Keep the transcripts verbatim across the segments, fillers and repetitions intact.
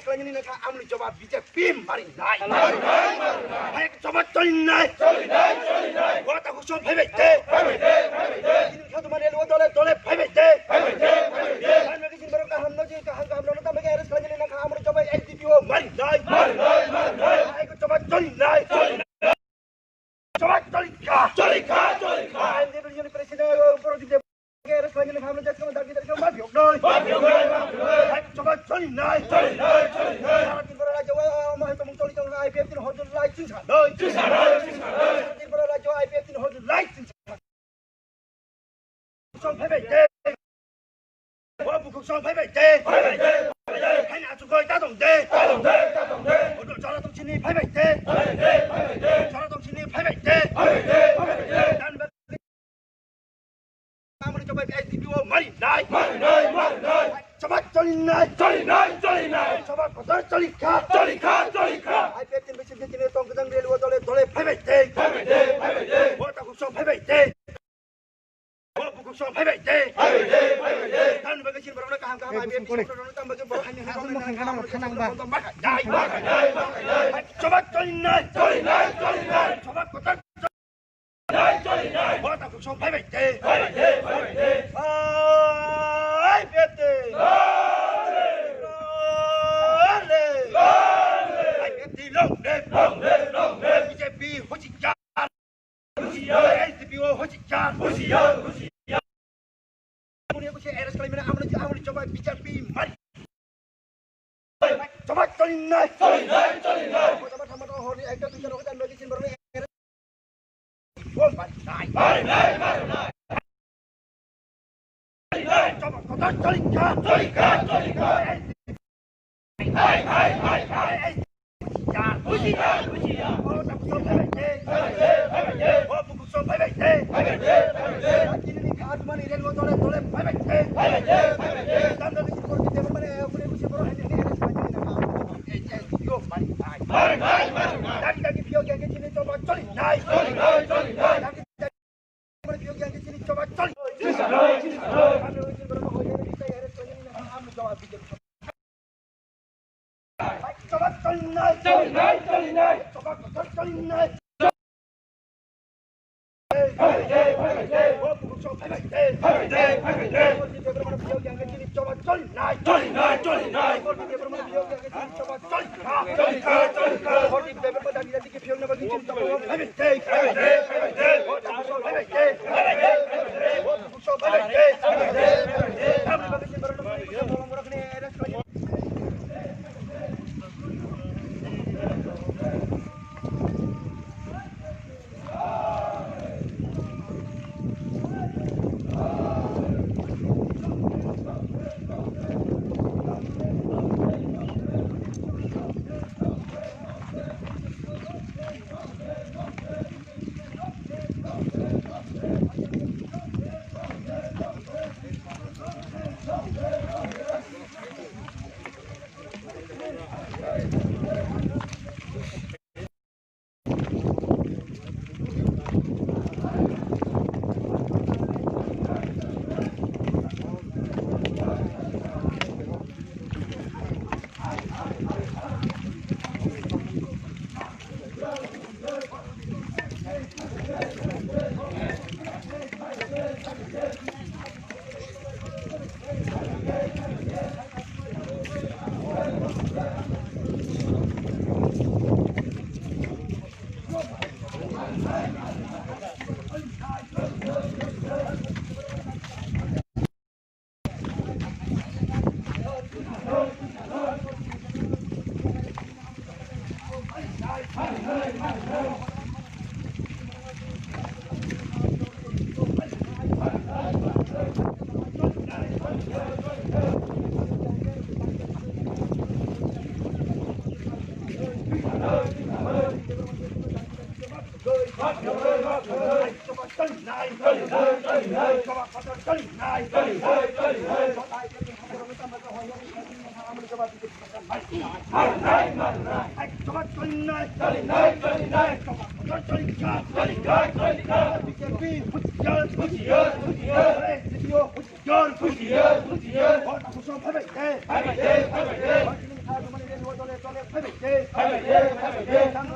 Khlainani nangkha amoni jobab B J P mari nai. Mari nai, mari nai. Hai jobab choli nai. Choli nai, choli nai. Bo ta khusum phaibai de. Phaibai de, phaibai de. Ini kha tumani lo dole dole phaibai de. Phaibai de, phaibai de. Hai magi sin borok kaham no ji kaham kaham no tambe arrest khlainani nangkha amoni jobab S D P O mari nai. Mari nai, mari nai. Hai jobab choli nai. Choli nai. Jobab choli kha. Choli kha, choli kha. Hai de president Prodip Deb. Chobak choli nai. Choli nai, choli nai. Sara Tripura rajyo o, o, mo, hoi, tomung choli tong nai, I P F tin hojul lai chingsa nai. Chingsa nai, chingsa nai. Sara Tripura rajyo I P F tin hojul lai chingsa. Song phaibai de. Bo bukhuk song phaibai de. Phaibai de, phaibai de. Haini achugoi ta tong de. Ta tong de, ta tong de. Odo chora tong sini phaibai de. Phaibai de, phaibai de. Chora tong sini phaibai de. Phaibai de, phaibai de. Dan ba Amoni jobab S D P O mari nai. Mari nai, mari nai. Jobab choli nai. Choli nai, choli nai. Jobab kotor choli kha. Choli kha, choli kha. I P F tin bisi bisi tini tong kejang railway dole dole phaibai de. Phaibai de, phaibai de. Bo ta khusum phaibai de. Bo bukhuk song phaibai de. Phaibai de, phaibai de. Tamni bagwi sin borokno kaham kaham I P F tin borokno tam bagwi borok haini haini. Jobab choli nai. Choli nai, choli nai. Jobab kotor Choli nai, choli nai. Bo ta khusum phaibai de. Phaibai de, phaibai de. Ai, bete. Lale. Lale. Lale. Ai, bete, long live. Long live, long live. B J P husiar. Husiar. S D P O husiar. Husiar, husiar. Amoni arrest khlaimani amoni, amoni jobab B J P mari. Jobab choli nai. Choli nai, choli nai. Jobab thangma to horni ekta duita rokhe medicine borokni arrest. Bo mari nai. Mari nai, mari nai. Choli nai. Jobab kotor choli kha. Choli kha, choli kha. Hai, hai, hai, hai. Husiar, husiar, husiar. O, ta bukhuk song phaibai de. Phaibai de, phaibai de. O, bukhuk song phaibai de. Phaibai de, phaibai de. Chini ni kha tumani railway dole dole phaibai de. Phaibai de, phaibai de. Dam dam ni kor kite mane, kune kuse boro hai ni arrest khlainani nangkha. Ei, ei, yo, mari nai. Mari nai, mari nai. Dagi dagi phiyok yang chini jobab choli nai. Choli nai, choli nai. Dagi dagi Long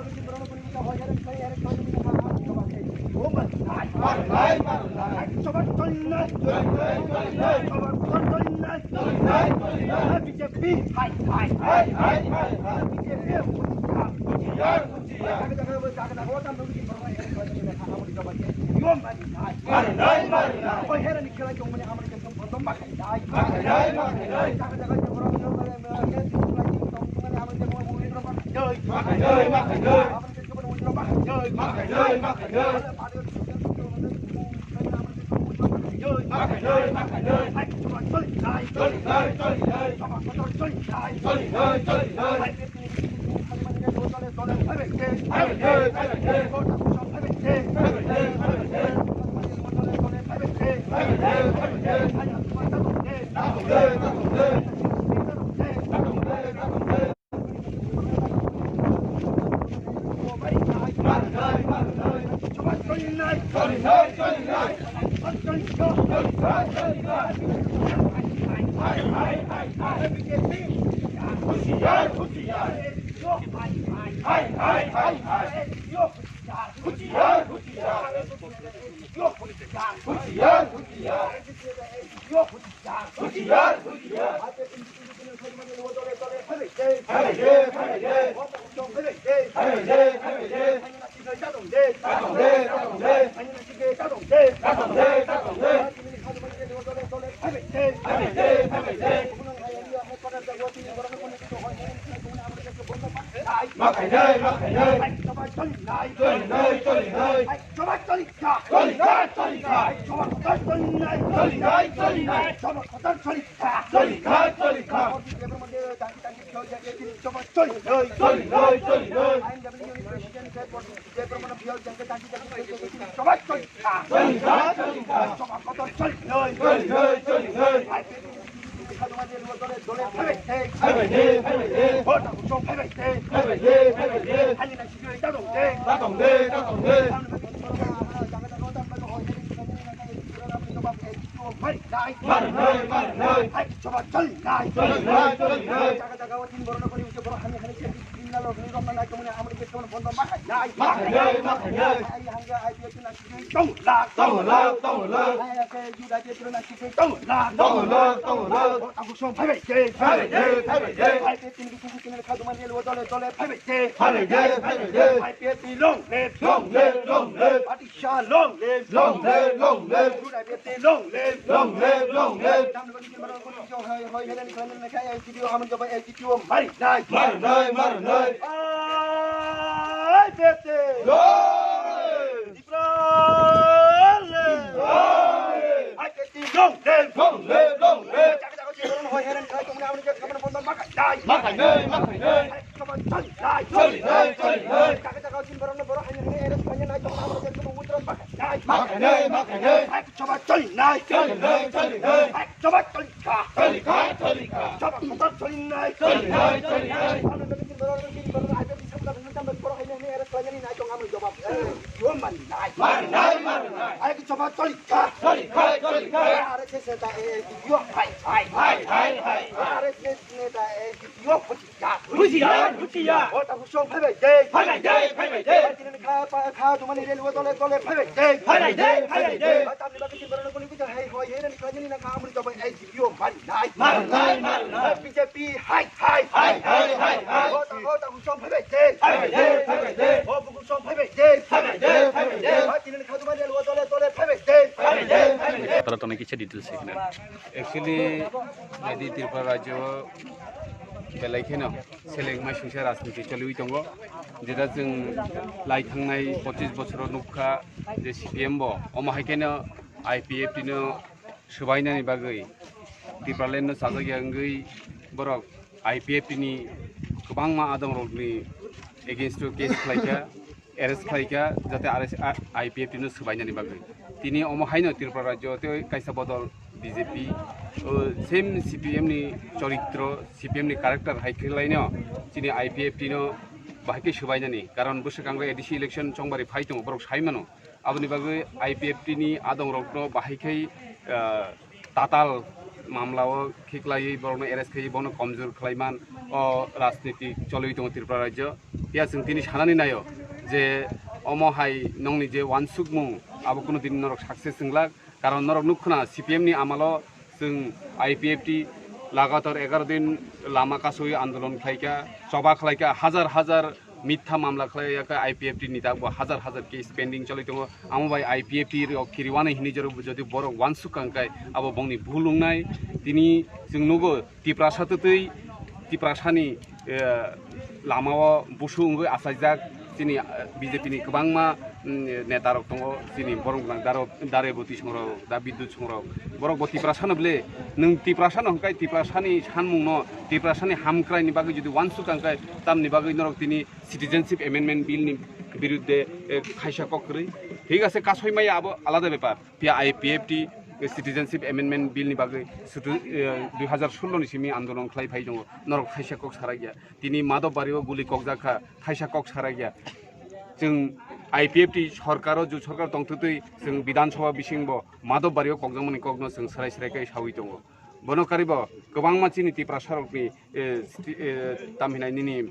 live, long live. Patisha, long live. Long live, long live. Long live, long live. Long live, long live. Hoi, hoi, hello, hello, hello, hello, L G B T O, L G B T O, mari nai. Mari nai, mari nai. Ai, bete. Long live. Long live. Long live. Long live, long live. Hoi, hello, hello, hello, hello, hello, mari nai. Mari nai, mari nai. Choli nai, choli nai. Chaka chaka sin borok no borok haino hino arrest khlaina nai tongma abo je kuno withdraw ma khainai. Ma khainai, ma khainai. Hai choba choli nai. Choli nai, choli nai. Hai choba choli kha. Choli kha, choli kha. Choba kotor choli nai. Choli nai, choli nai. Ano no sin borok no sin borok ai be bisa buka buka borok haino hino arrest khlaina nai tongma abo jawab. Yo man nai. Man nai, man nai. Hai choba choli kha. Choli kha, choli kha. Are se se ta e yo hai hai. Hai, hai, hai. Are se se ta e yo. Husiar, husiar. O ta husong phaibai de. Phaibai de, phaibai de. Bai tini kha pa kha tumani railway dole dole phaibai de. Phaibai de, phaibai de. Bai tamni bagwi sin borok no kuni kuja hai hoi hai nani khlai nani na kha amri to bai L G B T O mari nai. Mari nai, mari nai. B J P hai hai. Hai, hai, hai, hai. O ta, o ta husong phaibai de. Phaibai de, phaibai de. O bu husong phaibai de. Phaibai de, phaibai de. Bai tini kha tumani railway dole dole phaibai de. Phaibai de, phaibai de. Tara tona kicha details ekhane. Actually, nai di Tripura rajyo belai kheno seleng mai sungsa rajniti choliwi tongo. Jeta chwng lai thangnai pochis bochoro nukha je C P M bo, omo hai kheno I P F T no swbainani bagwi Tipraland no chajak ya wngwi borok I P F T ni kwbangma adongrokni against o case khlaikha, arrest khlaikha, jate arrest, I P F T no swbainani bagwi. Tini omo haino Tripura rajyo tei kaisa bodol B J P, o same C P M ni choritro, C P M ni character hai khe laino chini I P F T no bahai khe swbainani. Karon bwswkango A D C election chongbari phai tongo, borok sai mano. Aboni bagwi I P F T ni adongrokno bahai khe, ah, tatal mamlao khiklaiwi borokno arrest khaiwi bono komjor khlaiman o rajniti choliwi tongo Tripura rajyo. Ya chwng tini sanani naio je omo hai nongni je wansukmung abo kuno din norok success wnglak, karon norok nukkhna C P M ni amalo chwng I P F T lagatar egaroh din lama kasui andolon khlaikha, choba khlaikha, hajar hajar mitha mamla khlaiya khe I P F T ni dakbo hajar hajar case pending choli tongo, amo bai I P F T rok kiriwani hinwi jodi borok wansuk kangkai abo bongni bhul wngnai. Tini chwng nugo Tiprasa twtwi Tiprasani, eh, lamao busu wngwi achaijak chini, eh, B J P ni kwbangma, mm, neta rok tongo, chini borok gwnang daro, dare bwtwi songrok, da Bidyut songrok, borok bo Tiprasano bwle, nwng Tiprasano hwnkhe Tiprasani sanmungno, Tiprasani hamkraini bagwi jodi wansuk kangkhe tamni bagwi norok tini Citizenship Amendment Bill ni birudde, eh, khaisa kok kwrwi. Thik ase, kasoi maya abo alada bepar. Phiya I P F T Citizenship Amendment Bill ni bagwi sudu, eh, dui hazar sullo ni simi andolon khlai phai tongo. Norok thaisa kok sarakya. Tini Madhobbario guli kokjak kha, thaisa kok sarakya. Chwng I P F T sorkaro, ju sorkar tongthwtwi chwng Bidhan Sabha bisingbo Madhobbario kokjakmani kokno chwng srai srai khe sawi tongo. Bono karibo kwbangma chini Tiprasa rokni, eh, sti-, eh, tamhinai nini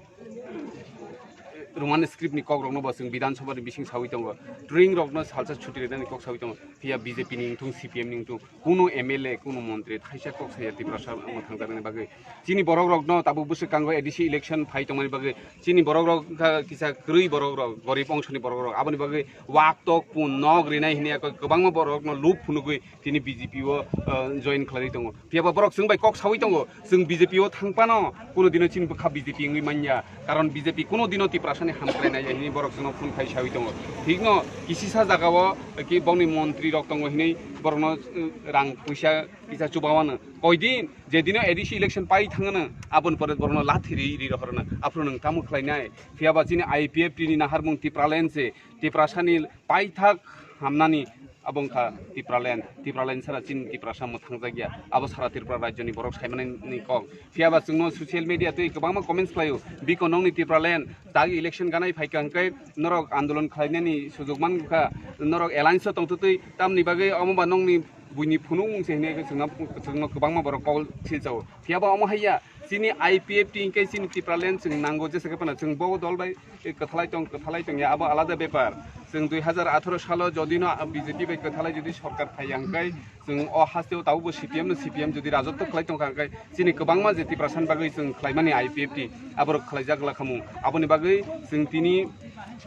Roman script ni kok rokno bo chwng Bidhan Sabha ni bising sawi tongo. Turing rokno salsa chuti rwnani kok sawi tongo. Phiya B J P ni wngthung, C P M ni wngthung, kuno M L A, kuno montri thaisa kok saya Tiprasa mwthangjaknani bagwi. Chini borok rokno tabuk bwswk kango A D C election phai tongmani bagwi. Chini borok rok wngkha kisa kwrwi borok rok, gorib ongsoni borok rok. Aboni bagwi wak tok pun nok rinai hinwi kwbangma borok rokno lub phunugwi tini B J P o, uh, join khlai tongo. Phiya ba borok chwng bai kok sawi tongo, chwng B J P o thang phano kuno dino chini bwkha B J P wngwi manya, karon B J P kuno dino Tiprasani hamkrai nai ya hinwi borok chwngno phone khai sawi tongo. Thikno kisisa jagao ki bongni montri rok tongo hinwi borokno, uh, rang puisa kisa chubawano. Koidin je dino A D C election pai thangano, aboni pore borokno lathi ri ri rohorno. Aphuru nwng tamo khlainai? Phiya ba chini I P F T ni naharmung Tipraland se, Tiprasani paithak hamnani abo wngkha Tipraland. Tipraland sara chini Tiprasa mwthangjakya. Abo sara Tripura rajyoni borok saimanani kok. Phiya ba chwngno social media twi kwbangma comments khlaio, "Biko nongni Tipraland, tak election ganai phaikha hwnkhe norok andolon khlainani sujok mankha, norok alliance o tongtwtwi tamni bagwi omo ba nongni buini phunuk mung se hinwi chwngno, chwngno kwbangma borok kok silchao." Phiya ba omo haiya, chini I P F T hinkhe chini Tipraland chwng nango jesa khe phano chwng bo dol bai kwthalai tong, kwthalai tongya, abo alada bepar. Chwng dui hazar atharo salo jodi no B J P bai kwthalai jodi sorkar phaiya hwnkhe chwng o hasteo tabukbo C P M no, C P M jodi rajotwo khlai tongkha hwnkhe chini kwbangma je Tiprasani bagwi chwng khlaimani I P F T aborok khlaijak lakhamu. Aboni bagwi chwng tini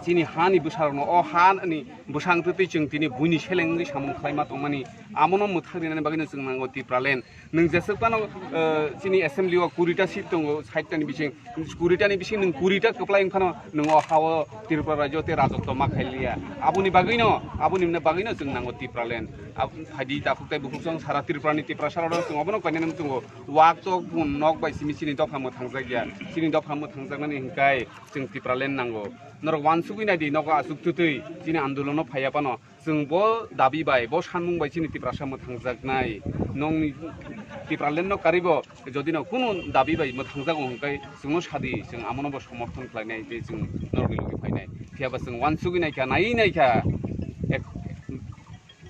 chini hani bwsarokno o hani bwsang twtwi chwng tini buini seleng wngwi samung khlaima tongmani, amono mwthang rinani bagwino chwng nango Tipraland. Nwng jeswk phano, eh, chini assembly o kurita seat tongo, sait tani bising, kurita ni bising nwng kurita kwplai wng phano nwng o ha o Tripura rajyo tei rajotwo ma khai liya. Aboni bagwino, aboni bagwino chwng nango Tipraland. Ab-, phaidi takhuk tei bukhuk chwng sara Tripura ni Tiprasa rok chwng obono koinani tongo. Wak tok bun nok bai simi chini dopha mwthangjakya. Chini dopha mwthangjaknani hinkai chwng Tipraland nango. Norok wansugwi naidi nogo aswk twtwi chini andolono phaiya phano. Chwng bo dabi bai, bo sanmung bai chini Tiprasa mwthangjaknai. Nongni Tipraland no karibo, jodi no kunu dabi bai mwthangjago hwnkhe chwngno sadi, chwng amono bo somorthon khlainai tei chwng norokni logi phainai. Phiya ba chwng wansugwi naikha, naiwi naikha, ek,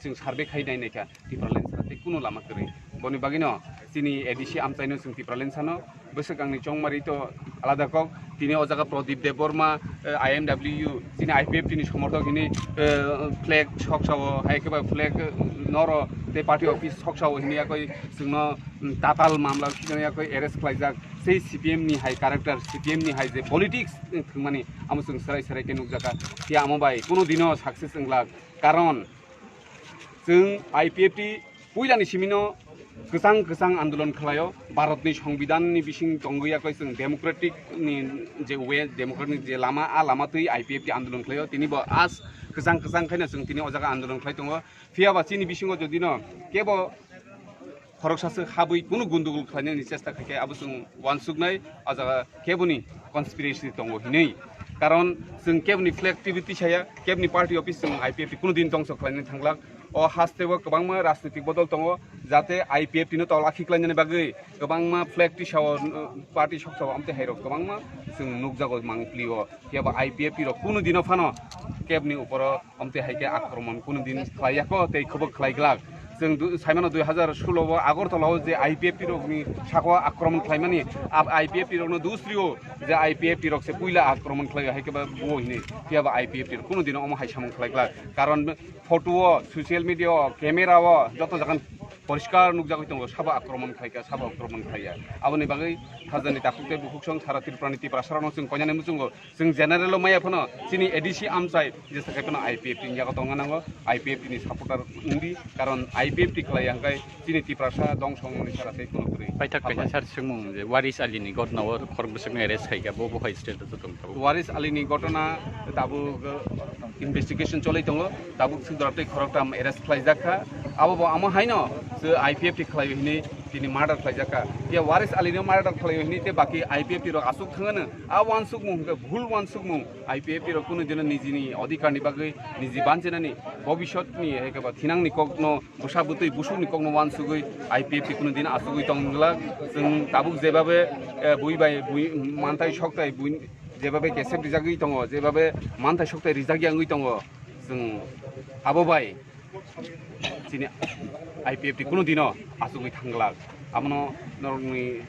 chwng survey khai nai naikha, Tipraland sara tei kunu lama kwrwi. Boni bagwino chini A D C amchaino chwng Tipraland sano, bwswk angni chongmari to alada kok. Tini o jaga Pradip Debbarma, eh, I M W, chini I P F T ni somorthok hini, eh, flag soksao, hai khe ba flag, eh, noro tei party office soksao hini yakoi chwngno, mm, tatal mamla yakoi arrest khlaijak. Sei C P M ni hai character, C P M ni hai je politics, eh, thwngmani amo chwng serai serai khe nukjakha. Phiya amo bai kuno dino success wnglak. Karon chwng I P F T puilani simino kwchang kwchang andolon khlaio. Bharatni Songbidanni bising tongwi yakoi chwng democratic ni je way, democratic ni je lama, a lama twi I P F T andolon khlaio. Tini bo as kwchang kwchang khaino chwng tini o jaga andolon khlai tongo. Phiya ba chini bisingo jodino kebo khoroksa se habwi kunu gundugul khlainani chesta khaikhe abo chwng wansuknai, o jaga keboni conspiracy tongo hinwi. Karon chwng keboni flag twi twi saya, keboni party office chwng I P F T kunu din dongso khlainani thanglak. O hasteo kwbangma rajnitik bodol tongo, jate I P F T no tol akhi khlainani bagwi kwbangma flag tisao, uh, party soksao amtwi hairok kwbangma chwng nukjago mangpli o. Phiya ba I P F T rok kunu dino phano keboni uporo amtwi hai khe akromon kunu din khlai yako tei khobok khlai glak. Chwng du-, saimano dui hazar solo o Agartala o je I P F T rokni saka o akromon khlaimani, ab-, I P F T rokno dusrio je I P F T rok se puila akromon khlai hai khe ba buo hini, phiya ba I P F T rok kunu dino omo hai samung khlai glak. Karon photo o, social media o, camera o joto jagan poriskar nukjagwi tongo, sabo akromon khlaika, sabo akromon khlaiya. Aboni bagwi hajani takhuk tei bukhuksong sara Tripura ni Tiprasa rokno chwng koinani muchungo. Chwng general o maya phano chini A D C amchai jesa khai phano I P F T ni yago tongna nango, I P F T ni supporter wngdi, karon I P F T khlai ya hwnkhe chini Tiprasa dongso wngmani sara tei kuno kwrwi. Paithak kaisa sar swngmung je Waris Ali ni gotna o khorok bwswkno arrest khaikha, bo bo hai state o tong thabo. Waris Ali ni gotona tabuk investigation cholai tongo, tabuk sudra tei khoroktham arrest khlaijak kha, abo bo amo haino se I P F T khlai hini tini murder khlaijak kha. Ya Waris Ali no murder khlai hini te baki I P F T rok asuk thangano. A wansukmung hwnkhe bhul wansukmung, I P F T rok kunu dino nijini odhikar ni bagwi niji banchinani bobisot ni hai khe ba thinang ni kok no bwsa bwtwi busuk ni kok no wansugwi I P F T kunu dino asugwi tong glak. Chwng tabuk jebabe, eh, bui bai bui mantai soktai bui jebabe kesep rijagwi tongo, jebabe mantai soktai rijak yangwi tongo. Chwng abo bai chini I P F T kunu dino asugwi thang glak. Abono norokni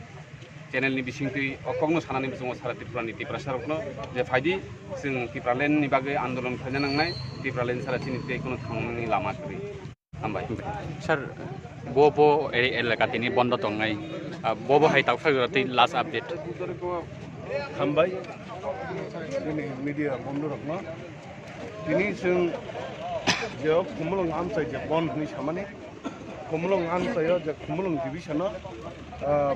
channel ni bisingtwi o kokno sanani bisingo sara Tripura ni Tiprasa rokno je phaidi chwng Tipraland ni bagwi andolon khlaina nangnai, Tipraland sara chini tei kunu thangnani lama kwrwi. Hambai. Sir, bo bo ere elaka tini bondo tongnai, ah, bo bo hai takhuk tei last update. Hambai. Chini media bondo rokno. Tini chwng je o Khumulwng amchai je bon hwnwi samani, Khumulwng amchaio je Khumulwng division o, ah,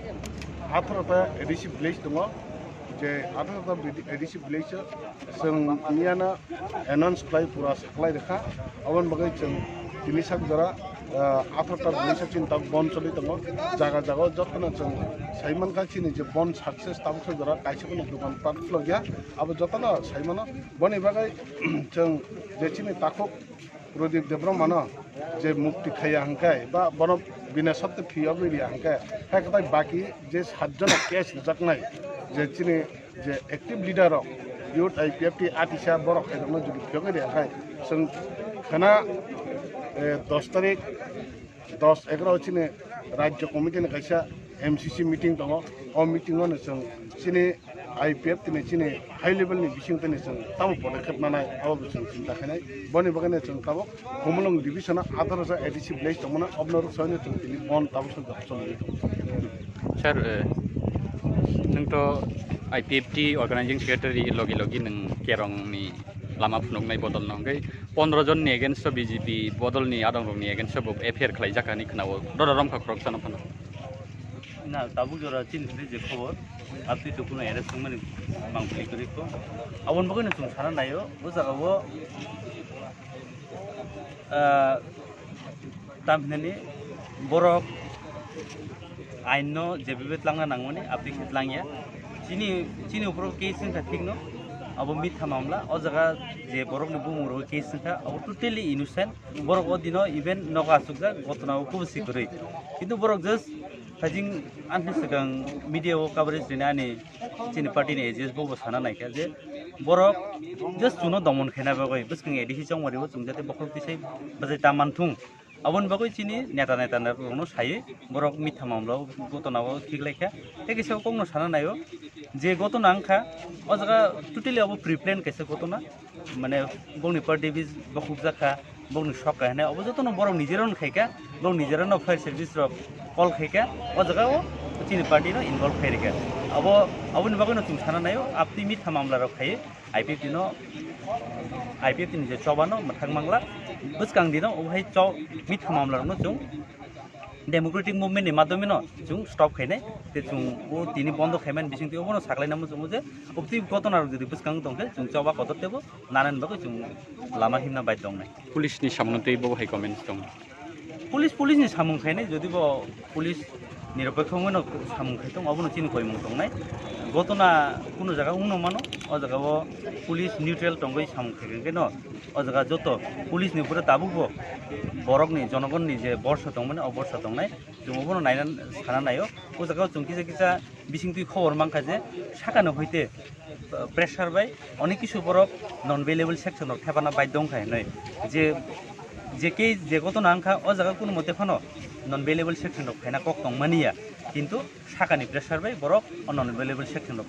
atharo ta A D C village tongo, je atharo ta A D C village o chwng miyana announce khlai pura saklai rwkha, aboni bagwi chwng tini sak jora, ah, atharo ta village o chini tabuk bon choli tongo, jaga jaga o jotono chwng sai mankha chini je bon success tabuk sak jora kaisa phano dokan pat khulokya, abo jotono sai mano, boni bagwi chwng je chini takhuk Pradip Debbarmano je mukti khaiya hwnkhe ba bono bina sotto phiyogwi riya hwnkhe, hai kwtai baki je satjona case rijaknai je chini je active leader rok youth I P F T atisa borok hai rokno jodi phiyogwi riya hwnkhe chwng khana, eh, dos tarik dos egaroh chini Rajya Committee ni kaisa M C C meeting tongo. O meeting o no chwng chini I P F T ni chini high level ni bising twi ni chwng tamo podokkhep nanai abo bo chwng chinta khainai. Boni bagwi no chwng tabuk Khumulwng division o atharo A D C village tongmano abono rwksaui no chwng tini bon tabuk chwng jok chwng. Sir, eh, nwng to I P F T organizing secretary logi logi nwng kerong ni lama phunuknai bodol no hwnkhe pondro jon ni against o B J P bodol ni adong rok ni against o bo F I R khlaijak ani khwnao. Dora romkha khoroksa no phano. Na tabuk jora chini thani je khobor, apni to kuno arrest wngmani mang bili kwrwi kho. Aboni bagwi no chwng sana naio, o jaga o, ah, tam hinani borok ain no jebabe tlangna nangmani, apni khe tlangya. Chini, chini upor case wngkha thik no, abo mitha mamla, o jaga je borok ni bumung rok case wngkha, abo totally innocent. Borok o dino even nogo achukjak, gotona o kubusi kwrwi. Kintu borok just phaijing ani swkang media o coverage rinani chini party ni A G S bo bo sana naikha je borok just chuno domon khaina bagwi bwskang A D C chongmari o chwng jate bokhorok tisai bwsai ta manthung. Aboni bagwi chini neta neta rokno sai borok mitha mamla o gotona o khiklaikha. Tei kisa kokno sana naio je gotona wngkha o jaga totally abo pre-plan kaisa gotona. Mane bongni party bis bokhukjak kha, bongni sok kha hinwi, obo jotono borok nijera no khaikha, borok nijera no fire service rok call khaikha, o jaga o chini party no involve khai rikha. Abo, aboni bagwi no chwng sana naio, apni mitha mamla rok khai, I P F T no, I P F T ni je choba no mwthang mangla, bwskang dino obo hai cho-, mitha mamla rok no chwng democratic movement ni madhyome no chwng stop khainai, tei chwng o tini bondo khaimani bisingtwi obono saklaina muchungo je obtwi gotona rok jodi bwskango tongkhe chwng choba kotor teibo nanani bagwi chwng lama himna bai tongnai. Police ni samungno tei bo hai comments tong? Police, police ni samung khainai, jodi bo police nirapekho wngwi no samung khai tong, obono chini koimung tongnai. Gotona kuno jaga wngno mano, o jaga o police neutral tongwi samung khai khe no, o jaga joto police ni upore tabuk bo borok ni, jonogon ni je borsa tongmani, o borsa tongnai. Chwng obono naina sana naio. O jaga o chwng kisa kisa bisingtwi khobor mankha je sakano hoite, uh, pressure bai onek kisu borok non bailable section rok thepana baidhyo wngkha hinwi. Je Je ke je gotona wngkha, o jaga kunu mote phano non bailable section rok phaina kok tong mani ya, kintu sakani pressure bai borok o non bailable section rok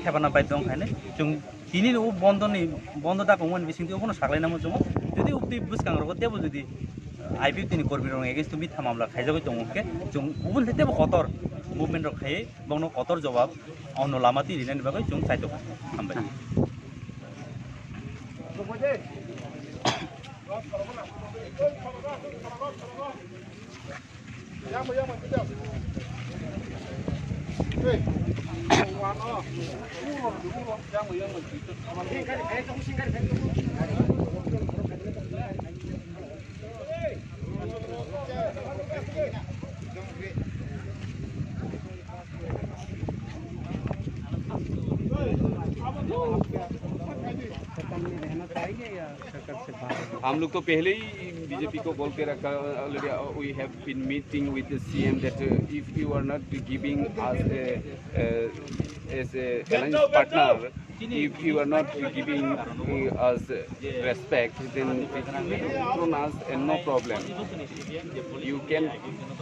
thepana baidhyo wngkha hinwi chwng tini o bondoni, bondo dakongmani bisingtwi obono saklainamo chwng. Jodi uktwi bwskangrogo teibo jodi I P F T ni kormirokni against o mitha mamla khaijagwi tongo hwnkhe, chwng oboni teibo kotor movement rok khaiwi bongno kotor jobab ono lama twi rinani bagwi chwng chaitok. Hambai. हम लोग तो पहले ही बीजेपी को बोल के रखा, already we have been meeting with the C M that, uh, if you are not giving us a, uh, as a alliance partner, if you are not giving, uh, us respect, then withdraw us and no problem. You can,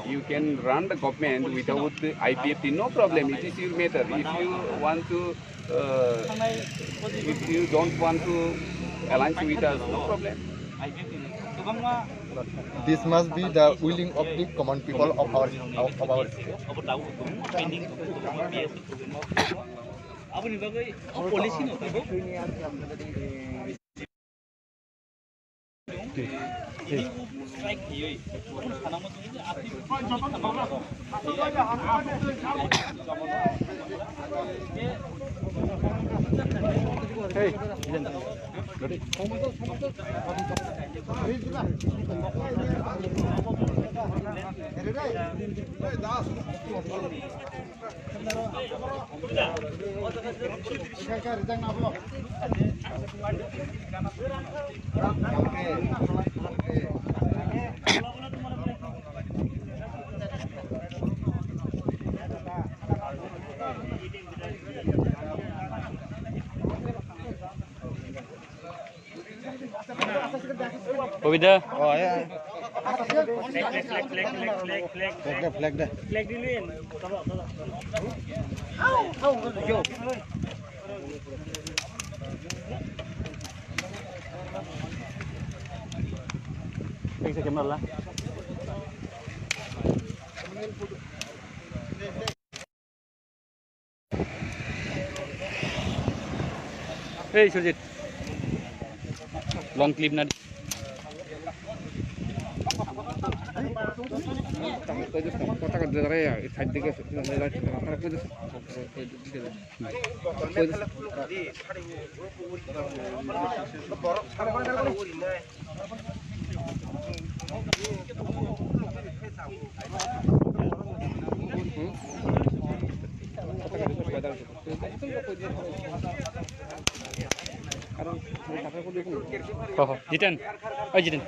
you can run the government without the I P F T, no problem. It is your matter. If you want to, uh, if you don't want to alliance with us, no problem. This must be the willing of the common people of our, of our state. Aboni bagwi o policy no tabuk. Kobida. Oh, ya. Flag, flag, flag, flag, flag. Flag de, flag de. Flag dili. Thanks, camera la. Hey, Surjit. Long clip na. Ho, ho, Jiten. Oi, Jiten.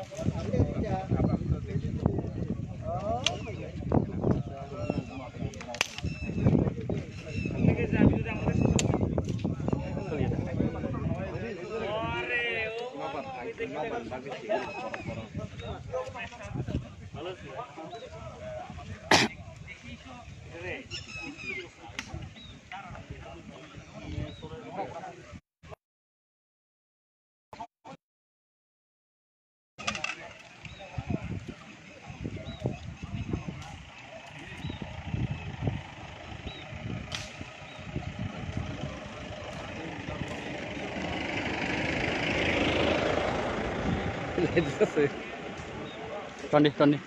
Tony, Tony.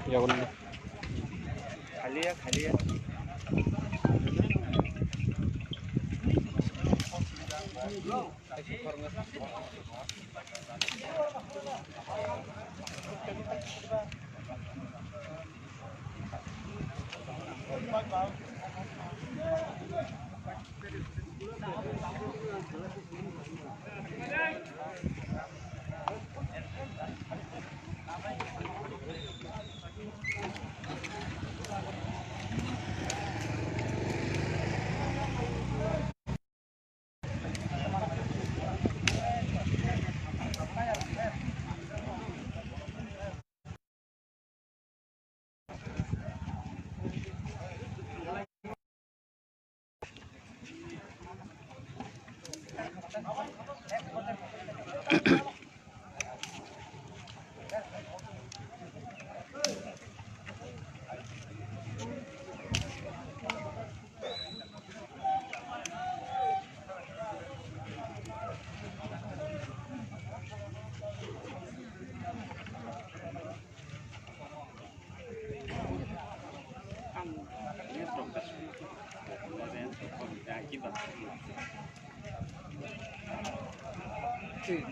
Yagun. Khaliya, khaliya.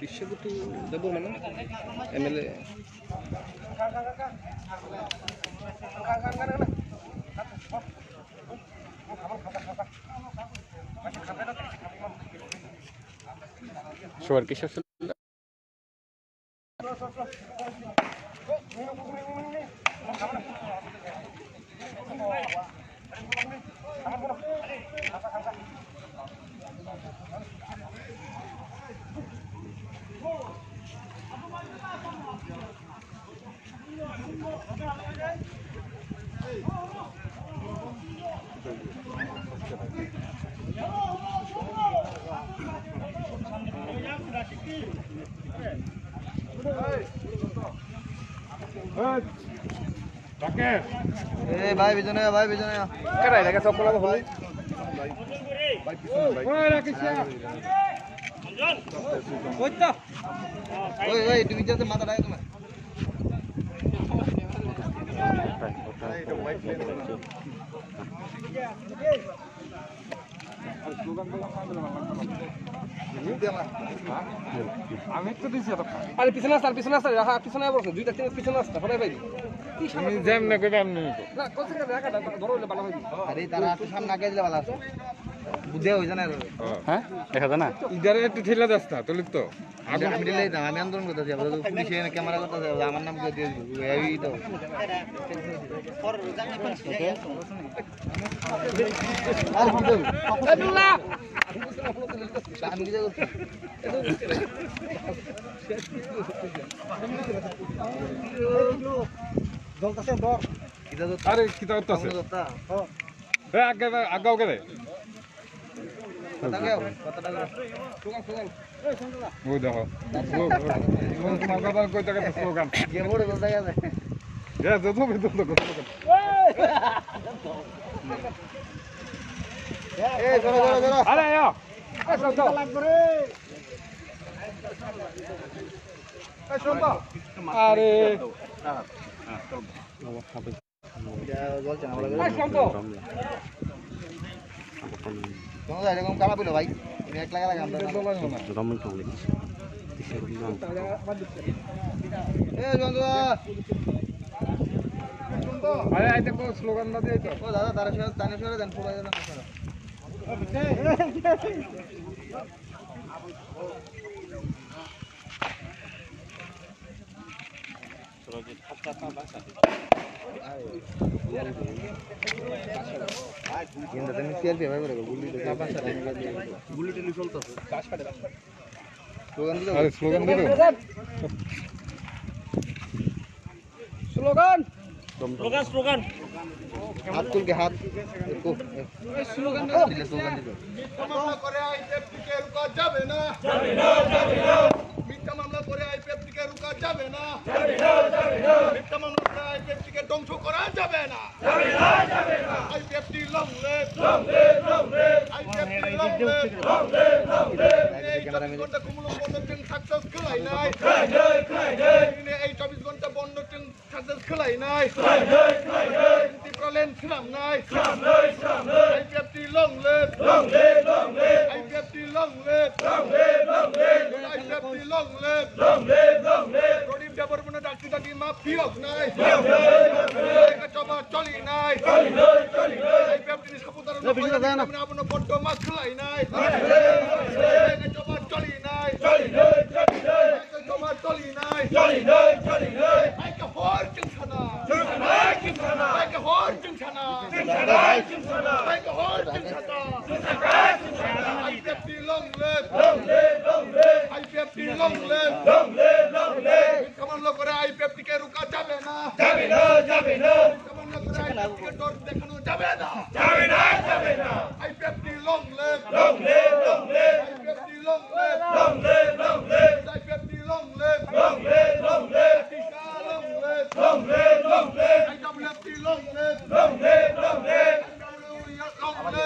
Biswaguru Debbarma, M L A. Suar kisa. Eh, bhai, pichone, bhai, pichone. Karai lage, sab kola holi. Oi, oi, tumi jate mata dai tumi. Are pisone asta, pisone asta, aha, pisone bosong, duita tinta pisone asta, horai bai. Tumi jemne koi bamni. Na, kol se ka, ka, ka, doro le bala bai. Are tara to samne age dile bala. Budhe hoi jana. Ha? Dekha jana? Idhar ekটু thela dasta, tole to. Agun middle-এ দাঁড়া, আমি আন্দোলন করতেছি, আমরা তো পুলিশে এনে ক্যামেরা করতেছে, আমরা আমার নাম করে দিয়ে দিবি, এই তো। আর ফোন দেবো। আমি কি করছি? জ্বলতেছে, ডর। এটা তো আরে, কিতা করতেছে? আমরা তো তা। এ, আগে, আগে, আগে দে। কথা কেউ? কথা কেউ? ওই দেখো। ও, ও, ও, তোমার কথা কই টাকা স্লোগান। যে বড় বলতে গেছে। এ, যত বেতন তো কথা বলে। এ, ধরো, ধরো, ধরো। আরে, আয়। এ, সব দাও। এ, সব দাও। আরে। জল চান আমরা এই শান্ত। কোনো জায়গা এরকম কানা বইলো ভাই। তুমি এক লাখ লাগাম তো। এ, বন্ধু। আরে, আইতে কো স্লোগান না দিয়ে তো। ও দাদা, তারা সরে, তারা সরে দেন, পুরো একদম সরে। স্লোগান দিল। আরে, স্লোগান দিল। স্লোগান। Slogan, slogan. হাত তুলকে হাত। একটু। এই স্লোগান দিল। দিলে স্লোগান দিল। মিথ্যা মামলা করে আইপিএফটিকে রুখা যাবে না। যাবে না, যাবে না। মিথ্যা মামলা করে আইপিএফটিকে রুখা যাবে না। যাবে না, যাবে না। মিথ্যা মামলা করে আইপিএফটিকে ধ্বংস করা যাবে না। যাবে না, যাবে না। IPFT long live। Long live, long live। IPFT long live। Long live, long live। এই চব্বিশ ঘন্টা খুমুলুং বন্ধ ট্রেন সাকসেস খোলাই নাই। খোলাই নাই, খোলাই নাই। এই চব্বিশ ঘন্টা বন্ধ ট্রেন সাকসেস খোলাই নাই। খোলাই নাই, খোলাই নাই। ত্রিপুরা লেন ছিলাম নাই। ছিলাম নাই, ছিলাম নাই। IPFT long live। Long live, long live। IPFT long live। Long live, long live। IPFT long live। Long live, long live। প্রদীপ দেববর্মনের ডাকতে ডাকি মাফ ফিরক নাই। মাফ ফিরক নাই, মাফ ফিরক নাই। জমা চলি নাই। চলি নাই, চলি নাই। আইপিএফটি নিষ্কাপতার না, পিছনে যায় না। আপনি বড্ড মাছ খোলাই নাই। মাছ খোলাই নাই। জমা চলি নাই। চলি নাই, চলি নাই। জমা চলি নাই। চলি নাই, চলি নাই। আইকে হর চিংসানা। চিংসানা, চিংসানা। আইকে হর চিংসানা। চিংসানা, চিংসানা। আইকে হর চিংসানা। চিংসানা, চিংসানা। IPFT long live। Long live, long live। IPFT long live। Long live, long live। মিথ্যা মামলা করে আইপিএফটিকে রুখা যাবে না। যাবে না, যাবে না। মিথ্যা মামলা করে আইপিএফটিকে ডর দেখানো যাবে না। যাবে না, যাবে না। IPFT long live। Long live, long live। IPFT long live। Long live, long live।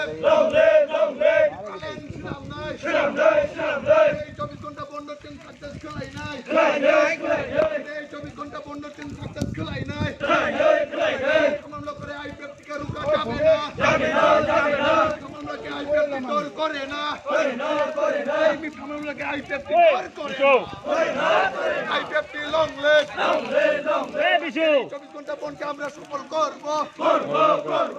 Long live, long live. Tipraland swnamnai. Swnamnai, swnamnai. Tei chobbish ghonta bondo chwng success khlainai. Khlainai, khlainai. Tei chobbish ghonta bondo chwng success khlainai. Khlainai, khlainai. Thamamla kore I P F T ke ruka jabe na. Jabe na, jabe na. Thamamla ke I P F T dor kore na. Kore na, kore na. Ei, mi thamamla ke I P F T dor kore na. Kore na, kore na. I P F T long live. Long live, long live. Ei, Bisu. Ghonta বন্ধকে আমরা সফল করব। করব, করব।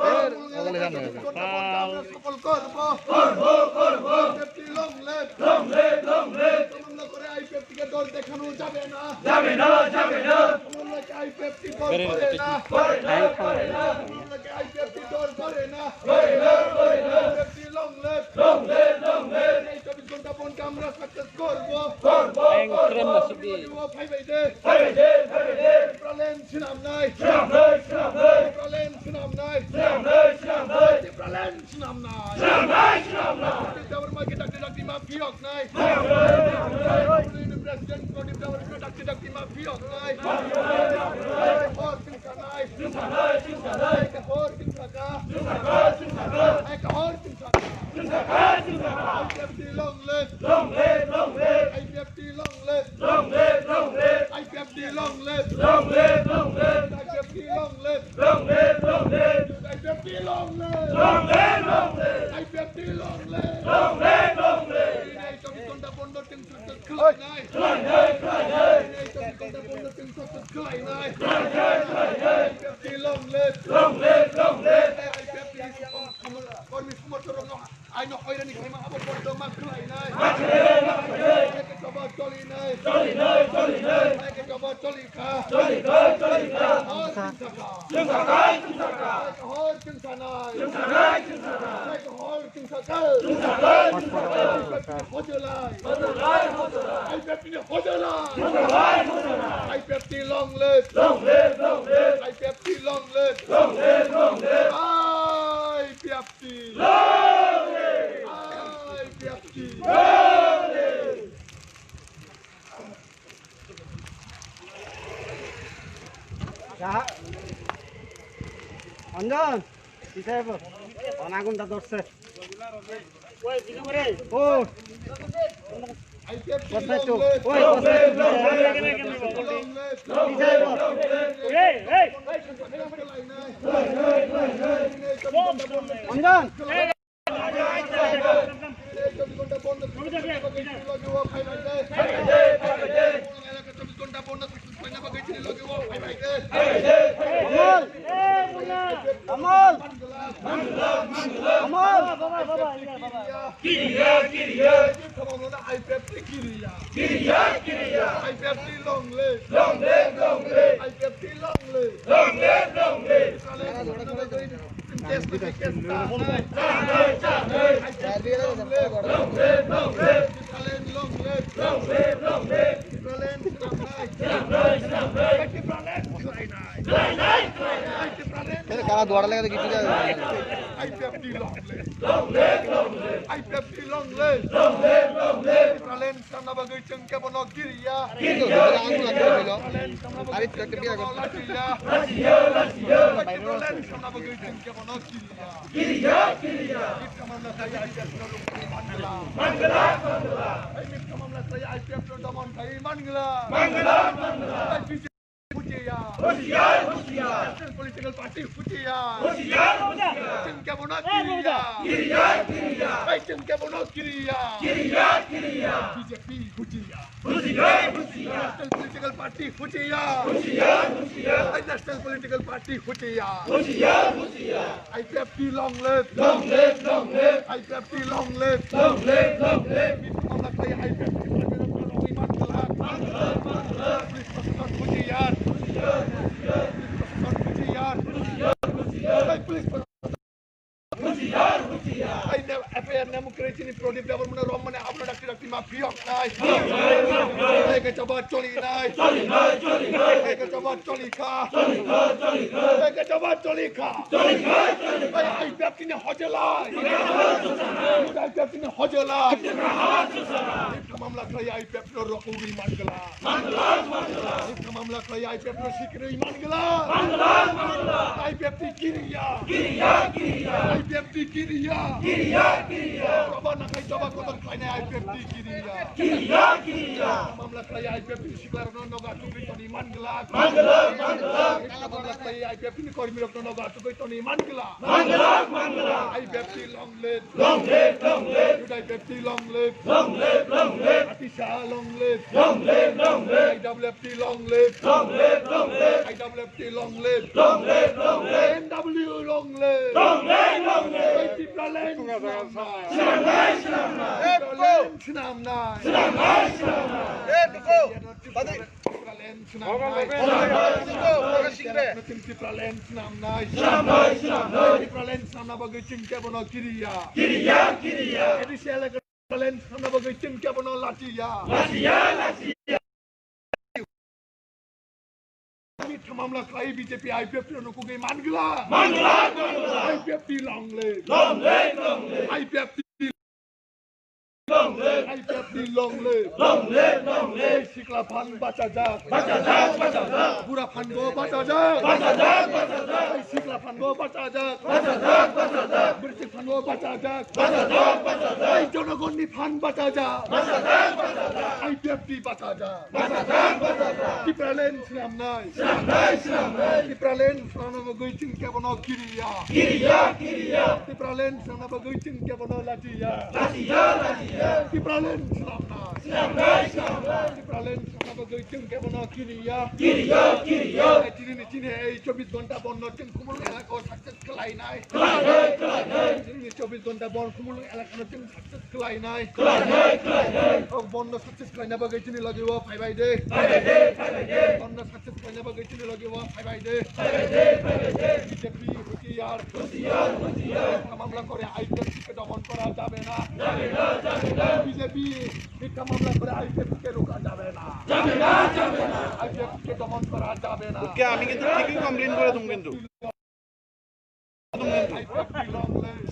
চব্বিশ ঘন্টা বন্ধকে আমরা সফল করব। করব, করব। I P F T long live। Long live, long live। Tamanna করে I P F T কে ডর দেখানো যাবে না। যাবে না, যাবে না। তমন্নাকে I P F T ডর করে না। করে না, করে না। তমন্নাকে I P F T ডর করে না। করে না, করে না। I P F T long live। Long live, long live। এই চব্বিশ ঘন্টা বন্ধকে আমরা success করব। করব, করব। Bang, keren masih di. Bye bye de। Bye bye de, bye bye de। Tipraland swnamnai. Swnamnai, swnamnai. Tipraland swnamnai. Swnamnai, swnamnai. Tipraland swnamnai. Swnamnai, swnamnai. Pradip Debbarma ke dakti dakti ma phiyoknai. Swnamnai, swnamnai. President Pradip Debbarma ke dakti dakti ma phiyoknai. Swnamnai, swnamnai. Hor chwng sanai. Chwng sanai, chwng sanai. Hor chwng saka. Chwng saka, chwng saka. Hor chwng saka. Chwng saka, chwng saka. I P F T long live. Long live, long live. I P F T long live. Long live, long live. I P F T long live. Long live, long live. I P F T long live. Long live, long live. I P F T long live. Long live, long live. I P F T long live. Long live, long live. Ei chobbish ghonta bondo chwng success khlainai. Khlainai, khlainai. Ei chobbish ghonta bondo chwng success khlainai. Khlainai, khlainai. I P F T long live. Long live, long live. Ei I P F T ni kormi somorthok rokno Aino hoirani khaima abo bordo ma khlainai. Ma khlainai, ma khlainai. Eke choba cholinai. Cholinai, cholinai. Eke choba cholikha. Cholikha, cholikha. Hor chwng saka. Chwng saka, chwng saka. Hor chwng sanai. Chwng sanai, chwng sanai. Hor chwng saka. Chwng saka, chwng saka. Hojolai. Hojolai, hojolai. I P F T ni hojolai. Hojolai, hojolai. I P F T long live. Long live, long live. I P F T long live. Long live, long live. I P F T. Long live! I P F T. Long live! Anjan, কিসে এবার? অনাগুন দা ধরছে। ও। Hey, hey, hey. Anjan. Kamal! Kamal! Kamal! Kiriya, kiriya. I P F T kiriya. Kiriya, kiriya. I P F T long live. Long live, long live. I P F T long live. Long live, long live. Kara duara lega de gitu aja. I P F T long live. Long live, long live. I P F T long live. Long live, long live. Tipraland samna bagwi chwng kebono kiriya. Kiriya, kiriya. Ari chwng kiriya. Lachiya, lachiya. Tipraland samna bagwi chwng kebono kiriya. Kiriya, kiriya. Mithya mamla khlai I P F no rukuni mangla. Mangla, mangla. Ei mithya mamla khlai I P F no domon khlai mangla. Mangla, mangla. Ei B J P huchiyar. Huchiyar, huchiyar. National political party huchiyar. Huchiyar, huchiyar. Chwng kebono kiriya. Kiriya, kiriya. Ei chwng kebono kiriya. Kiriya, kiriya. B J P huchiyar. Huchiyar, huchiyar. National political party huchiyar. Huchiyar, huchiyar. National political party huchiyar. Huchiyar, huchiyar. I P F T long live. Long live, long live. I P F T long live. Long live, long live. Mithya mamla khlai I P F T mangla. Mangla, mangla. Police proshashan huchiyar. Huchiyar, huchiyar. Police proshashan huchiyar. Huchiyar, huchiyar. Ei police proshashan. Huchiyar, huchiyar. Ei ne, F I R nemu kwrwi chini Pradip Debbarma romani abono dakti dakti ma phiyoknai. Phiyoknai, phiyoknai. Ei khe choba cholinai. Cholinai, cholinai. Ei khe choba cholikha. Cholikha, cholikha. Ei khe choba cholikha. Cholikha, cholikha. Ei, I P F T ni hojelai. I P F T ni hojelai. Mithya mamla khlai I P F T no rokogwi mangla. Mangla, mangla. Mithya mamla khlai I P F T no sikirwi mangla. Mangla, mangla. I P F T kiriya. Kiriya, kiriya. I P F T kiriya. Kiriya! Kiriya, kiriya! Joba nakhai joba kotor khlainai I P F T kiriya! Kiriya, kiriya! Mamla khlai I P F T siklarokno nogo achugwi toni man glak. Man glak, man glak. Mamla khlai I P F T ni kormirokno nogo achugwi toni man glak. Man glak, man glak. I P F T long live! Long live, long live! Youth I P F T long live! Long live, long live! Atisa long live! Long live, long live! I W F T long live! Long live, long live! I W F T long live! Long live, long live! N W long live! Long live, long live! Tipraland swnamnai! Swnamnai, swnamnai! Tipraland swnamnai! Swnamnai, swnamnai! Tipraland swnamnai! Tipraland swnamnai! Swnamnai, swnamnai! Tipraland swnamna bagwi chwng kebono kiriya! Kiriya, kiriya! A D C elaka Tipraland swnamna bagwi chwng kebono lachiya! Lachiya, lachiya! Mitha mamla khlai B J P I P F T no kugwi mangla. Mangla, mangla. I P F T long live. Long live, long live. I P F T long live. I P F T long live. Long live, long live. Sikla phan bachajak. Bachajak, bachajak. Bura phan bo bachajak. Bachajak, bachajak. Sikla phan bo bachajak. Bachajak, bachajak. Bwrwi phan bo bachajak. Bachajak, bachajak. Jonogonni phan bachajak. Bachajak, bachajak. I P F T bachajak. Tipraland swnamnai. Swnamnai, swnamnai. Tipraland swnamna bagwi chwng kebono kiriya. Kiriya, kiriya. Tipraland swnamna bagwi chwng kebono lachiya. Lachiya, lachiya. Tipraland swnamnai. Swnamnai, swnamnai. Tipraland swnamna bagwi chwng kebono kiriya. Kiriya, kiriya. Chini ni chini ei chobbish ghonta bondo chwng Khumulwng elaka o success khlainai. Khlainai, khlainai. Chini ni chobbish ghonta bondo Khumulwng elaka no chwng success khlainai. Khlainai, khlainai. O bondo success khlaina bagwi chini logi o phaibai de. Phaibai de, phaibai de. Bondo success khlaina bagwi chini logi o phaibai de. Phaibai de, phaibai de. B J P hushiyar. Hushiyar, hushiyar. Mitha mamla kore I P F T ke domon kora jabe na. Jabe na, jabe na. B J P mitha mamla kore I P F T ke ruka jabe na. Jabe na, jabe na. I P F T ke domon kora jabe na. ওকে, আমি কিন্তু ঠিকই কমপ্লেন করে দেবো কিন্তু।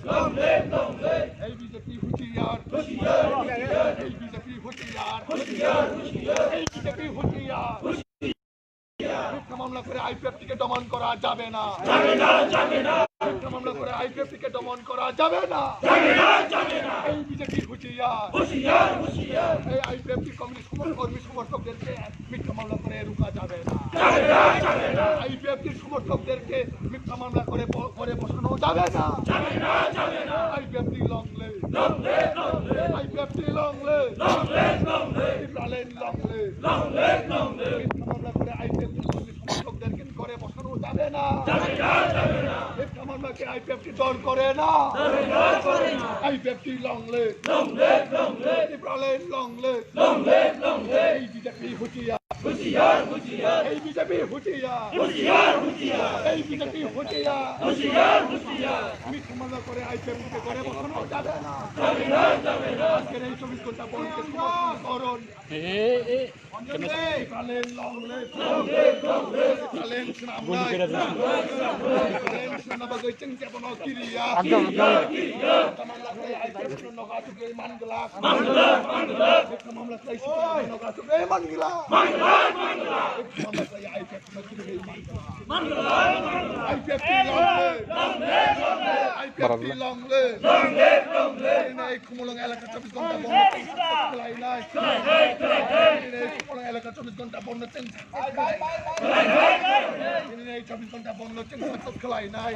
Long live, long live. Ei B J P hushiyar. Hushiyar, hushiyar. Ei B J P hushiyar. Hushiyar, hushiyar. Ei B J P hushiyar. Hushiyar. Mitha mamla kore I P F T ke domon kora jabe na. Jabe na, jabe na. Mitha mamla kore I P F T ke domon kora jabe na. Jabe na, jabe na. Ei B J P hushiyar. Hushiyar, hushiyar. Ei I P F T communist সমর্থকদেরকে মিথ্যা মামলা করে রুখা যাবে না। যাবে না, যাবে না। আইপিএফটির সমর্থকদেরকে মিথ্যা মামলা করে ব-, করে বসানো যাবে না। যাবে না, যাবে না। IPFT long live। Long live, long live। IPFT long live। Long live, long live। Tipraland long live। Long live, long live। মিথ্যা মামলা করে আইপিএফটি সমর্থকদেরকে ঘরে বসানো যাবে না। যাবে না, যাবে না। মিথ্যা মামলাকে আইপিএফটি দর করে না। দর করে না। IPFT long live। Long live, long live। Tipraland long live। Long live, long live। এই বিজেপি হুঁশিয়ার। হুঁশিয়ার, হুঁশিয়ার। এই বিজেপি হুঁশিয়ার। হুঁশিয়ার, হুঁশিয়ার। এই বিজেপি হুঁশিয়ার। হুঁশিয়ার, হুঁশিয়ার। মিথ্যা মামলা করে আইপিএফটিকে ঘরে বসানো যাবে না। যাবে না, যাবে না। আজকের এই চব্বিশ ঘন্টা বন্ধকে সমর্থন করুন। এ, এ, এ। Tipraland long live. Tipraland swnamnai. Tipraland swnamna bagwi chwng kebono kiriya. Agam, agam. Tamamla khlai IPFT no nogo achugwi man glak. Man glak, man glak. Tamamla khlai sikla nogo achugwi man glak. Man glak, man glak. Tamamla khlai IPFT no chugwi man glak. Man glak, man glak. IPFT long live. Long live, long live. IPFT long live. Long live, long live. Khumulwng elaka chobbish ghonta bondo chwng success khlainai. Khumulwng elaka chobbish ghonta bondo chwng success khlainai. Khumulwng chobbish ghonta bondo chwng success khlainai.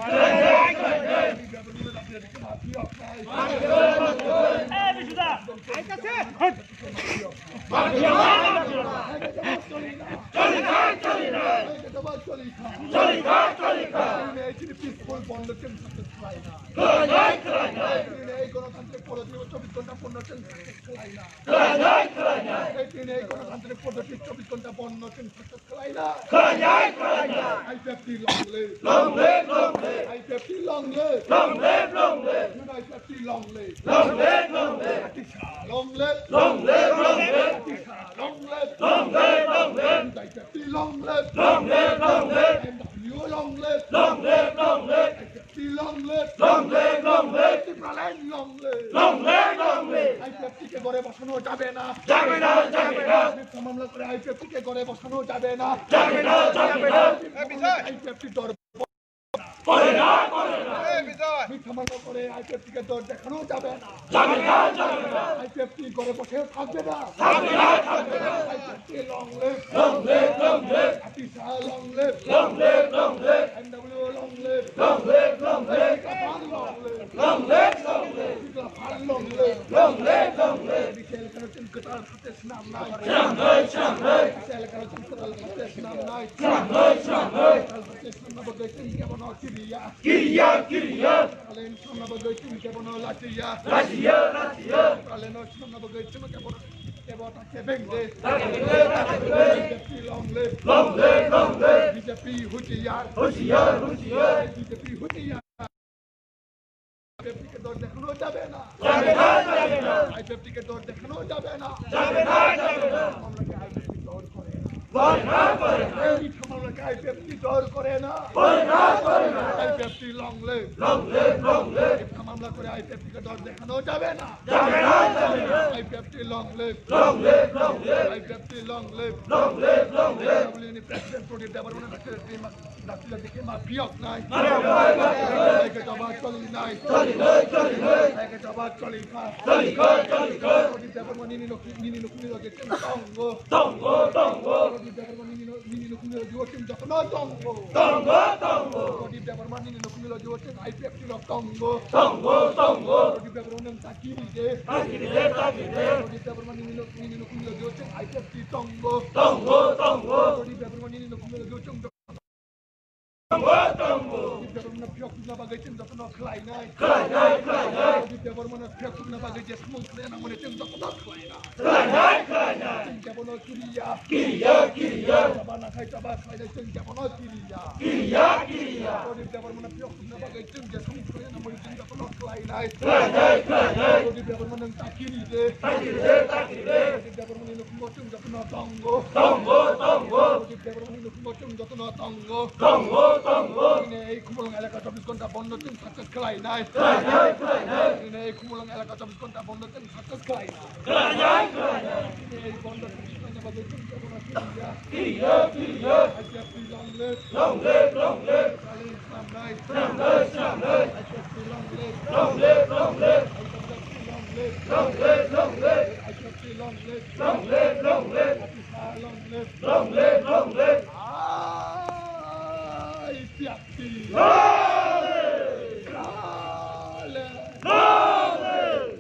Peaceful bondo chwng success khlainai. Khwlainai, khwlainai. Khwlainai, gwnotantrik poddoti o chobbish ghonta bondo chwng success khwlainai. Khwlainai, khwlainai. Khwlainai, gwnotantrik poddoti chobbish ghonta bondo chwng success khwlainai. Khwlainai, khwlainai. IPFT long live. Long live, long live. IPFT long live. Long live, long live. IPFT long live. Long live, long live. Atisa long live. Long live, long live. Atisa long live. Long live, long live. IPFT long live. Long live, long live. NW long live. Long live, long live. Long live, long live. Tipraland long live. Long live, long live. IPFT কে ঘরে বসানো যাবে না। যাবে না, যাবে না। মিথ্যা মামলা করে IPFT কে ঘরে বসানো যাবে না। যাবে না, যাবে না। IPFT দরবার। করে না, করে না। সামান্য করে আইপিএফটিকে ডর দেখানো যাবে না। যাবে না, যাবে না। আইপিএফটি ঘরে বসে থাকবে না। থাকবে না, থাকবে না। IPFT long live। Long live, long live। আতিশা long live। Long live, long live। NW long live। Long live, long live। টিকলা পান long live। Long live, long live। টিকলা পান long live। Long live, long live। বিশাল কারণ চিন্তা তার হাতে স্নান নাই। স্নান নাই, স্নান নাই। বিশাল কারণ চিন্তা তার হাতে স্নান নাই। স্নান নাই, স্নান নাই। তার হাতে স্নান না বলতে চিন্তা কেমন কিরিয়া। Kiriya, kiriya. Alen sonna bagoi chum kebono lachiya. Lachiya, lachiya. Alen sonna bagoi chum kebono kebota kebengde. Takebengde, takebengde. Long live. Long live, long live. BJP হুঁশিয়ার। হুঁশিয়ার, হুঁশিয়ার। বিজেপি হুঁশিয়ার। আইপিএফটিকে ডর দেখানো যাবে না। যাবে না, যাবে না। আইপিএফটিকে ডর দেখানো যাবে না। যাবে না, যাবে না। আমরাকে আইপিএফটি ডর করে না। করে না, করে না। এই মিথ্যা মামলাকে আইপিএফটি ডর করে না। করে না, করে না। IPFT long live। Long live, long live। মিথ্যা মামলা করে আইপিএফটিকে ডর দেখানো যাবে না। যাবে না, যাবে না। IPFT long live। Long live, long live। IPFT long live। Long live, long live। এনডব্লিউএনই প্রেসিডেন্ট প্রদীপ দেববর্মা ডাকতে ডাকতে দেখে মা ফিয়ক নাই। মা ফিয়ক নাই, মা ফিয়ক নাই। একে জবাব চলি নাই। চলি নাই, চলি নাই। একে জবাব চলি নাই। চলি নাই, চলি নাই। প্রদীপ দেববর্মা নিনি নকুনি লগে চুন তঙ্গ। তঙ্গ, তঙ্গ। প্রদীপ দেববর্মা নিনি ন-, নিনি নকুনি লগে চুন যত্ন তঙ্গ। তঙ্গ, তঙ্গ। প্রদীপ দেববর্মা নিনি নকুনি লগে চুন আইপিএফটি র তঙ্গ। তঙ্গ, তঙ্গ। প্রদীপ দেববর্মা নং তাকিরি দে। তাকিরি দে, তাকিরি দে। প্রদীপ দেববর্মা নিনি ন-, নিনি নকুনি লগে চুন আইপিএফটি তঙ্গ। তঙ্গ, তঙ্গ। প্রদীপ দেববর্মা নিনি নকুনি লগে চুন Tongo, tongo. Debbarmano phiyok tubna bagwi chwng jotono khlainai. Khlainai, khlainai. Debbarmano phiyok tubna bagwi je samung khlaina mani chwng jotono khlainai. Khlainai, khlainai. Chwng kebono kiriya. Kiriya, kiriya. Chaba nakhai chaba khlainai chwng kebono kiriya. Kiriya, kiriya. Debbarmano phiyok tubna bagwi chwng je samung khlaina mani chwng jotono khlainai. Khlainai, khlainai. Debbarmano ta kiri de. Ta kiri de, ta kiri de. Debbarmani nukhungo chwng jotono tongo. Tongo, tongo. Debbarmani nukhungo chwng jotono tongo. Tongo, tongo. Dini ei Khumulwng elaka chobbish ghonta bondo chwng success khlainai. Khlainai, khlainai. Dini ei Khumulwng elaka chobbish ghonta bondo chwng success khlainai. Khlainai, khlainai. Dini ei bondo chwng khlaina bagwi chwng jotono kiriya. Kiriya, kiriya. I P F T long live. Long live, long live. Khlainai, khlainai. Khlainai, khlainai. I P F T long live. Long live, long live. I P F T long live. Long live, long live. I P F T long live. Long live, long live. Long live, long live. Ai, piatti. Long live! Long live! Long live!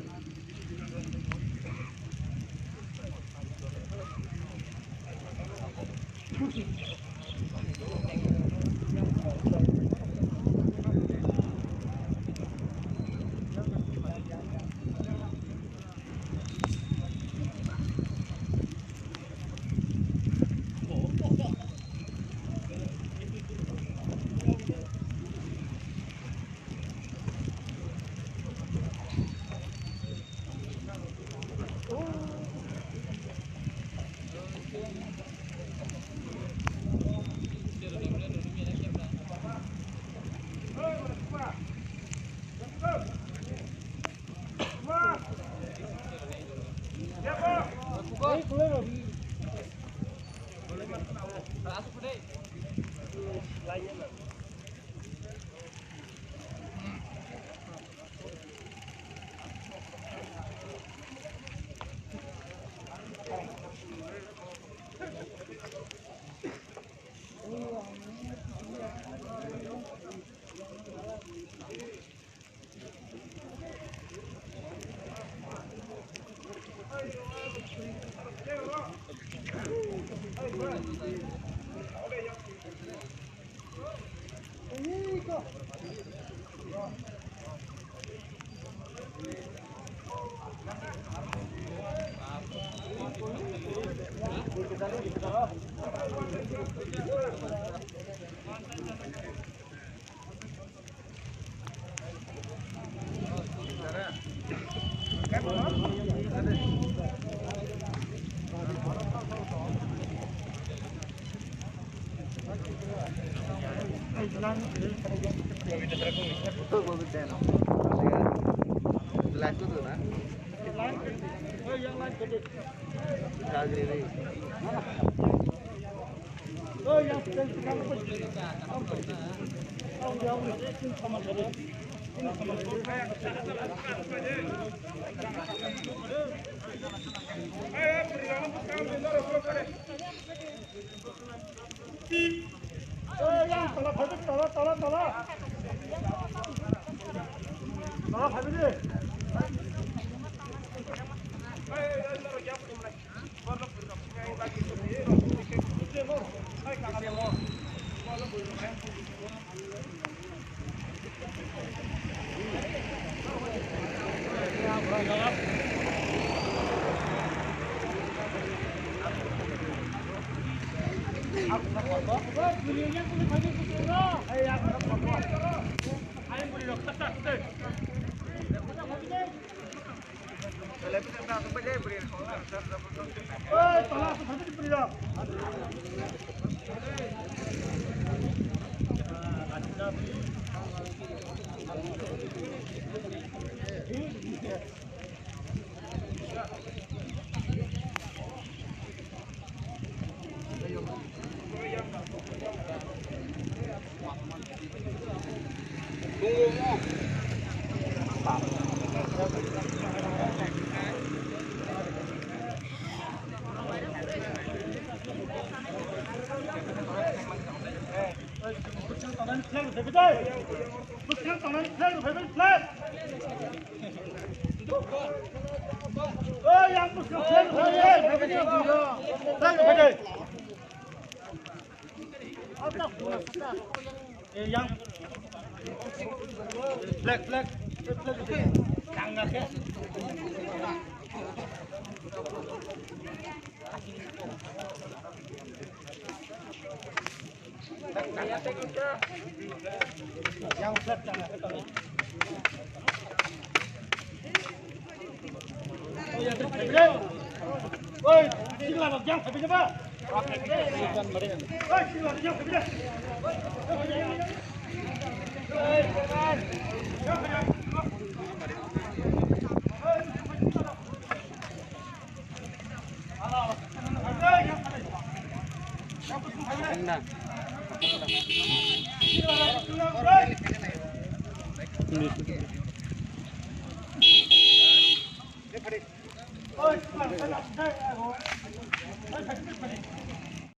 Flag, flag, flag, flag.